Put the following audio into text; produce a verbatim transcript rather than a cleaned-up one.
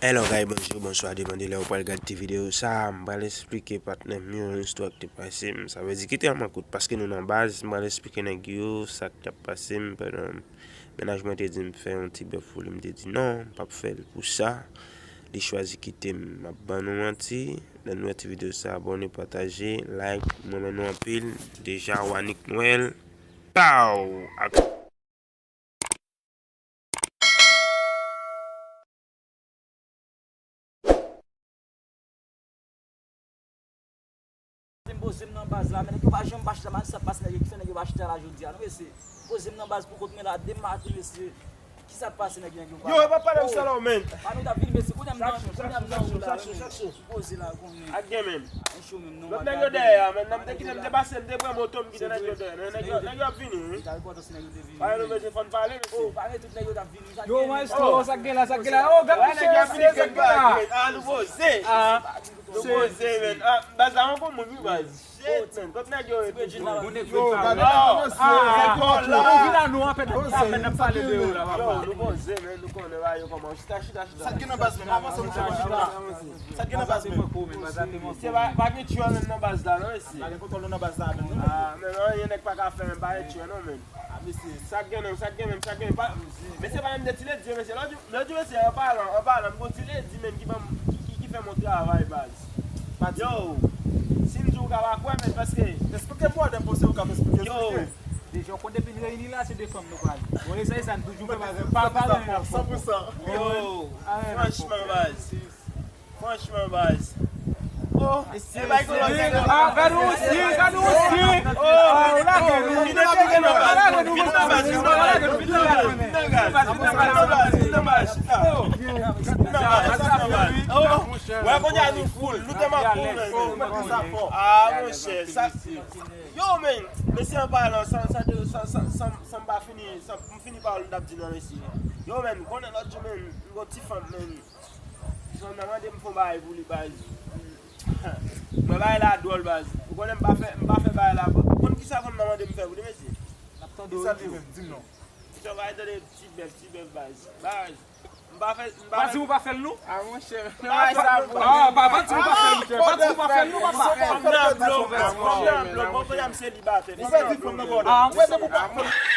Hello guys, bonjou, bonswa, depann de lè ou pral gad ti videyo sa a. M pral esplike patnè m yo yon istwa ki te pase m. Sa vle di ki te vrèman kout, paske nou nan baz, m pral esplike nèg yo sa k t ap pase m pandan mennaj mwen te di m fè yon ti bèf pou li, m te di non, m p ap fè l pou sa. Li chwazi kite m, m ap ban nou manti. Lè nou wè ti videyo sa, abòne, pataje, like, m renmen nou anpil. Deja, Wanik Nwèl. Pow! Ak M poze m nan baz la, men nèg yo pa janm pa chita, m pa di sa k pase nèg yo, ki fè nèg yo pa chita la jodi a, non, mesye. M poze m nan baz pou kont mwen la, de maten, mesye. Ki sa k pase nèg yo, nèg yo pa Yo, e pa pale ou sèlman, men. Pa nou t ap vini, mesye, kounye a m nan, kounye a m nan wout la, men. M poze la, konnen. Ak gen, men. Lòt nèg yo dèyè a, men. Nan m te kite, m te pase, m te pran moto, m kite nèg yo dèyè. Nèg yo, nèg yo ap vini, wi. Pale nou bezwen fò n pale, mesye. Yo, maestro, sa k gen la, sa k gen la? Oh, gad misye, sa k gen la? Ah, nou poze. Ah, nou poze, men. Ah, baz la, yon bon moun, wi, baz. Shit, men. Kot nèg yo ye? Yo, gade nèg yo, mesye. Ou vin a nou, apèn, apèn n ap pale de yo la, papa. Yo, nou poze, men. Nou konnen bagay yo kòman. Chita, chita, chita. Sa k gen nan baz, men? Avanse, mesye, chita. Sa k gen nan baz, men? Se pa, pa gen tchwè menm nan baz la, non, mesye. Pa gen kontwòl nou nan baz la, menm, non, mesye. Ah, men non, yon nèg pa ka fè, men pa gen tchwè, non, men. Ah, mesye. Sa k gen, menm, sa k gen, menm, sa k gen. Pa, mesye, pa menm de ti ledi, mesye. Lòt jou, lòt jou, mesye, an palan, an palan, m gon ti ledi, menm, ki ban m, ki, ki fè m yon travay, baz. Yo, si m di w ka pa kwè, men, paske Esplike m, brother, m panse ou ka esplike, esplike. Deja, w konn depi n reyini la, se de fanm nou pale. Bon, e sa, e sa, n toujou fè bagay. Pa, pa, pa, san pou san. Yo, franchman, baz. Franchman, baz. Oh, e bay kolon nèg la. Ah, gade w osi, gade w osi. Oh, ou lage nou. Vin nan baz, vin nan baz, vin nan baz, vin nan baz, vin nan baz, vin nan baz, chita. Vin nan baz, vin nan baz. Oh, wè, kounye a nou full, nou tèlman full, men. Ah, monchè, sa, yo, men, mesye, an palan, san, san, san, san, san, san m pa fini, san m fini pawòl m t ap di nan, mesye. Yo, men, konnen lòt jou, men, m gon ti fanm, men. Ti fanm nan mande m fè yon bagay pou li, baz. Mwen, bagay la dwòl, baz. Ou konnen m pa fè, m pa fè bagay la. Ou konn kisa fanm nan mande m fè pou li, mesye? N ap tande w. Kisa li menm? Di m non. Ti fanm, bagay, tande ti bèf, ti bèf, baz. Baz. M pa fè, m pa fè. Pa di ou pa fè l, non? Ah, monchè. Ah, pa, pa di ou pa fè l, monchè. Pa di ou pa fè l, non, papa. Fanm nan blòk, fanm nan blòk. Bon, kounye a m selibatè. Ou pèdi fanm nan bòdè. Ah, monchè.